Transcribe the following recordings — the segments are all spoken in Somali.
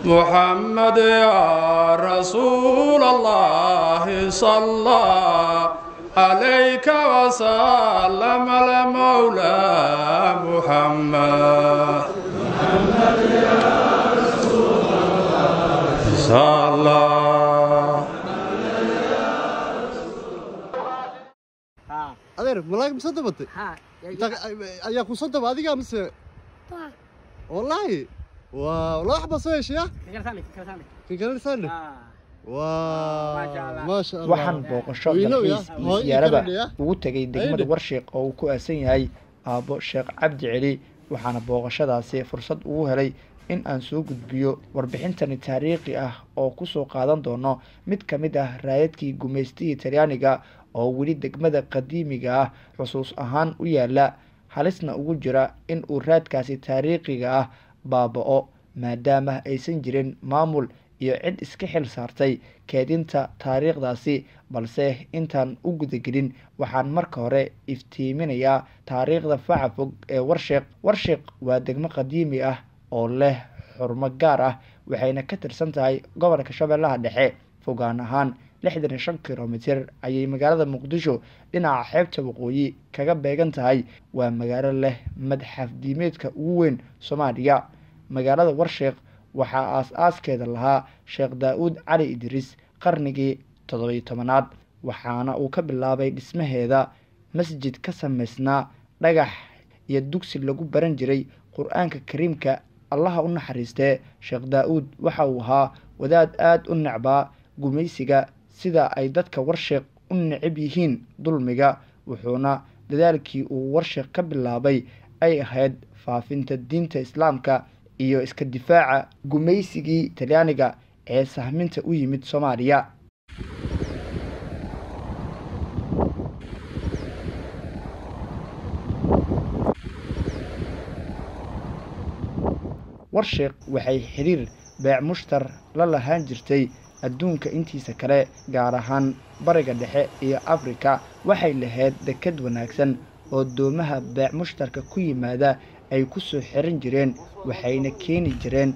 محمد يا رسول الله صلى عليك وسلم المولى محمد. محمد يا رسول الله صلى. Adeer, malaag ma soo dabatay? Ayaa ku soo daba adiga mise? Wallaahi waa laba xabaa soo heshay. Kan kalena saandhe. Waa maasha Allah. Waxaan booqasho Wiilow ya, dalxiis iyo hooyo ii siyaaraba karadhiya. ugu tegay degmada Ayde. Warshiiq oo uu ku aasan yahay aabbo Sheekh Cabdi Celi, waxaana booqashadaasi fursad ugu helay in aan soo gudbiyo warbixintani taariikhi ah oo kusoo qaadan doono mid ka mid ah raayadkii gumaystihii Talyaaniga oo weli degmada qadiimiga ah xusuus ahaan u yaala, halisna ugu jira in uu raadkaasi taariikhiga ah baaba'o, maadaama aysan jirin maamul iyo cid iska xil saartay keedinta taariikhdaasi. Balse intaan u gudagelin, waxaan marka hore iftiiminayaa taariikhda faca fog ee Warsheeq. Warsheeq waa degmo qadiimi ah oo leh xurmo gaar ah, waxayna ka tirsan tahay gobolka Shabeellaha Dhexe. Fogaan ahaan 65 kilomitir ayay magaalada Muqdisho dhinaca xeebta waqooyi kaga beegan tahay. Waa magaalo leh madxaf diimeedka ugu weyn Soomaaliya. Magaalada Warsheeq waxaa aas-aaskeeda lahaa Sheekh Daa-uud Cali Idriis qarnigii 17aad, waxaana uu ka bilaabay dhismaheeda masjid ka samaysnaa dhagax iyo dugsi lagu baran jiray Qur-aanka Kariimka. Allaha u naxariistee, Sheekh Daa-uud waxa uu ahaa wadaad aada u necbaa gumaysiga sida ay dadka Warsheeq u necab yihiin dulmiga, wuxuuna dadaalkii uu Warsheeq ka bilaabay ay ahayd faafinta diinta Islaamka iyo iska difaaca gumaysigii Talyaaniga ee sahminta u yimid Soomaaliya. Warsheeq waxay xiriir beec mushtar la lahaan jirtay adduunka intiisa kale, gaar ahaan Bariga Dhexe iyo Afrika. Waxay lahayd deked wanaagsan oo doomaha beec mushtarka ku yimaada ay ku soo xiran jireen, waxayna keeni jireen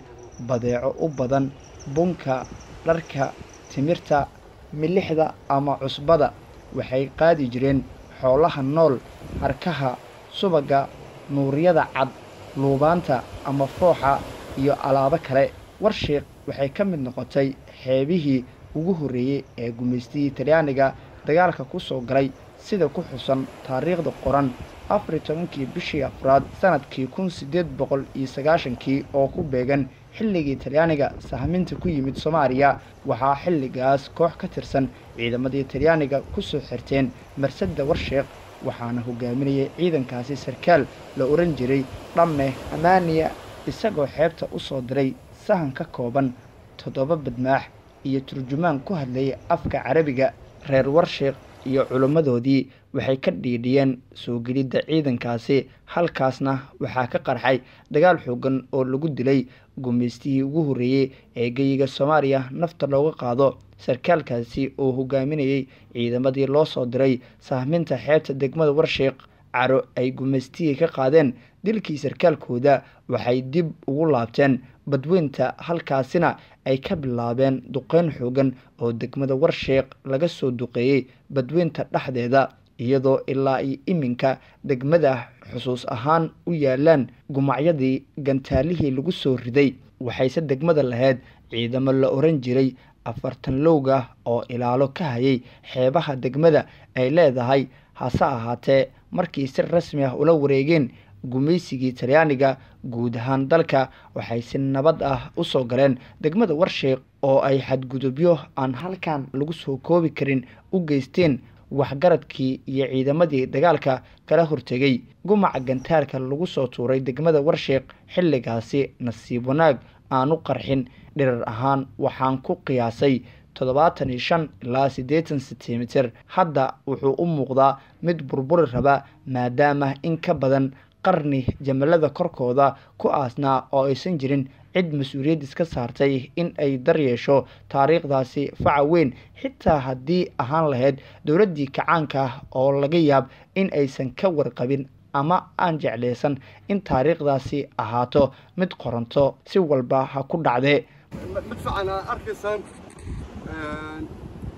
badeeco u badan bunka, dharka, timirta, milixda ama cusbada. Waxay qaadi jireen xoolaha nool, harkaha, subaga, nuuryada cad, luubaanta ama fooxa iyo alaabo kale. Warsheeq waxay ka mid noqotay xeebihii ugu horreeyey ee gumaystihii Talyaaniga dagaalka ku soo galay, sida ku xusan taariikhda qoran. 14kii bishii afraad sanadkii 1890kii, oo ku beegan xilligii Talyaaniga sahminta ku yimid Soomaaliya, waxaa xilligaas koox ka tirsan ciidamadii Talyaaniga kusoo xirteen marsadda Warsheeq, waxaana hogaaminayay ciidankaasi sarkaal la oran jiray Dhamme Amaaniya, isagoo xeebta u soo diray sahan ka kooban 7 badmaax iyo turjumaan ku hadlayay afka Carabiga. Reer Warsheeq iyo culimmadoodii waxay ka dhiidhiyeen soo gelidda ciidankaasi, halkaasna waxaa ka qarxay dagaal xooggan oo lagu dilay gumaystihii ugu horreeyey ee geyiga Soomaaliya nafta looga qaado. Sarkaalkaasi oo hogaaminayay ciidamadii loo soo diray sahminta xeebta degmada Warsheeq, caro ay gumaystihii ka qaadeen dilkii sarkaalkooda, waxay dib ugu laabteen badweynta, halkaasina ay ka bilaabeen duqeyn xoogan oo degmada Warsheeq laga soo duqeeyey badweynta dhexdeeda, iyadoo ilaa iyo iminka degmada xusuus ahaan u yaalaan gumacyadii gantaalihii lagu soo riday. Waxayse degmada lahayd ciidamo la oran jiray 40 lowga oo ilaalo ka hayay xeebaha degmada ay leedahay. Hase ahaatee, markii si rasmi ah ula wareegeen gumaysigii Talyaaniga guud ahaan dalka, waxay si nabad ah u soo galeen degmada Warsheeq oo ay xadgudubyo aan halkan lagu soo koobi karin u geysteen waxgaradkii iyo ciidamadii dagaalka kala hortegay. Gumaca gantaalka lagu soo tuuray degmada Warsheeq xilligaasi nasiib wanaag aanu qarxin. Dhirar ahaan waxaan ku qiyaasay 75 ilaa 80 sentimitir. Hadda wuxuu u muuqdaa mid burburi raba, maadaama in ka badan qarni jamalada korkooda ku aasnaa oo aysan jirin cid mas-uuliyad iska saartay in ay daryeesho taariikhdaasi faca weyn, xitaa haddii ahaan lahayd dowladdii kacaanka ah oo laga yaab in aysan ka warqabin ama aan jeclaysan in taariikhdaasi ahaato mid qoranto. Si walba ha ku dhacdee. Madfacan aa arkaysaan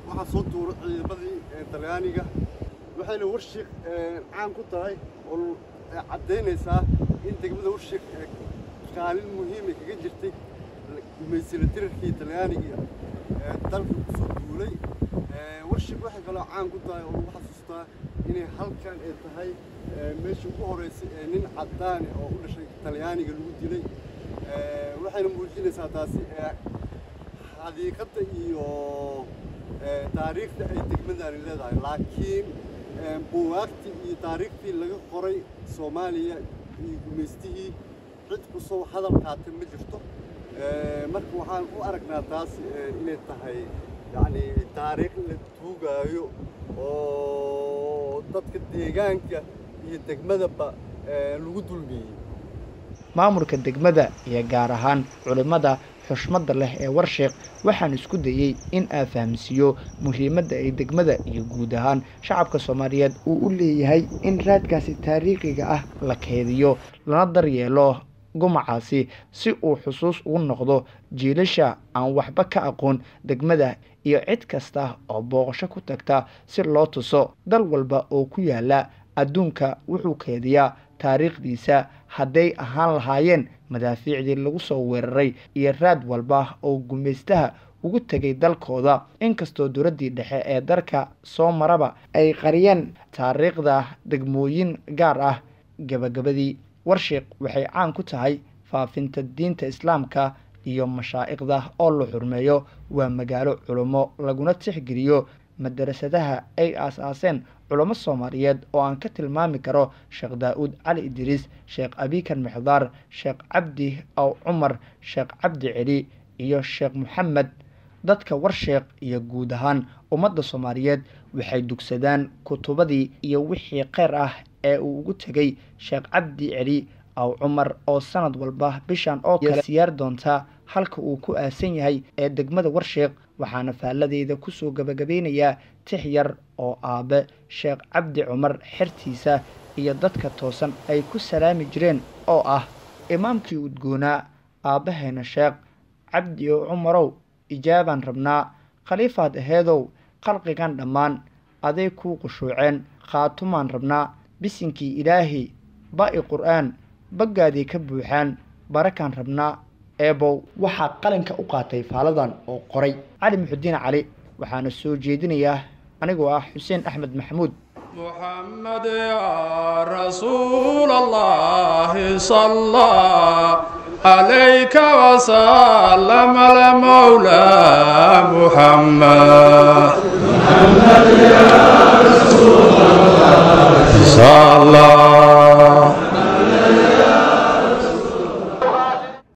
waxaa soo tuuray ciidamadii Talyaaniga, waxayna Warshiiq caan ku tahay oo caddaynaysaa in degmada Warshiiq kaalin muhiima kaga jirtay gumaysila tirarkii Talyaaniga dalka kusoo duulay. Warshiiq waxay kaloo caan ku tahay oo lagu xasuustaa inay halkan ay tahay meeshii ugu horreysay ee nin caddaani oo u dhashay Talyaaniga lagu dilay. Waxayna muujinaysaa taasi xadiiqadda iyo taariikhda ay degmadani leedahay. Laakiin buugaagtii iyo taariikhtii laga qoray Soomaaliya iyo gumaystihii cid kusoo hadal qaatay ma jirto. Marka waxaan u aragnaa taas inay tahay yacni taariikh la tuugaayo oo dadka deegaanka iyo degmadaba lagu dulmiyey. Maamulka degmada iyo gaar ahaan culimmada xushmadda leh ee Warshiiq waxaan isku dayey in aan fahamsiiyo muhiimadda ay degmada iyo guud ahaan shacabka Soomaaliyeed uu u leeyahay in raadkaasi taariikhiga ah la keydiyo lana daryeelo gumacaasi si uu xusuus ugu noqdo jiilasha aan waxba ka aqoon degmada iyo cid kasta oo booqasho ku tagta si loo tuso. Dal walba oo ku yaala adduunka wuxuu keydiyaa taariikhdiisa, hadday ahaan lahaayeen madaafiicdii lagu soo weeraray iyo raad walba oo gumaystaha ugu tegay dalkooda. Inkastoo dowladdii dhexe ee dalka soo maraba ay qariyeen taariikhda degmooyin gaar ah, gabagabadii Warshiiq waxay caan ku tahay faafinta diinta Islaamka iyo mashaa'iqda oo la xurmeeyo. Waa magaalo culummo laguna tixgeliyo madarasadaha ay aas-aaseen culummo Soomaaliyeed oo aan ka tilmaami karo Sheekh Daa'uud Cali Idriis, Sheekh Abiikar Mixdaar, Sheekh Cabdi Aw Cumar, Sheekh Cabdi Celi iyo Sheekh Maxamed. Dadka Warshiiq iyo guud ahaan ummadda Soomaaliyeed waxay dugsadaan kutubadii iyo wixii kheyr ah ee uu ugu tegay Sheekh Cabdi Celi Aw Cumar oo sanad walba bishan oo kale siyaar doonta halka uu ku aasan yahay ee degmada Warshiiq. Waxaana faaladeyda kusoo gabagabeynayaa tix yar oo aabe Sheekh Cabdi Cumar xertiisa iyo dadka toosan ay ku salaami jireen oo ah: imaamkii udgoonaa aabbaheena Sheekh Cabdi oo Cumarow, ijaabaan rabnaa, khaliifaad aheedow, khalqigan dhammaan aday kuu qushuuceen, khaatumaan rabnaa, bisinkii Ilaahi ba'i qur'aan baggaadii ka buuxaan, barakaan rabnaa eebow. Waxaa qalinka u qaatay faaladan oo qoray Cali Muxudiin Cali, waxaana soo jeedinayaa anigoo ah Xuseen Axmed Maxamuud. محمد يا رسول الله صلى عليك وسلم المولى محمد. محمد يا رسول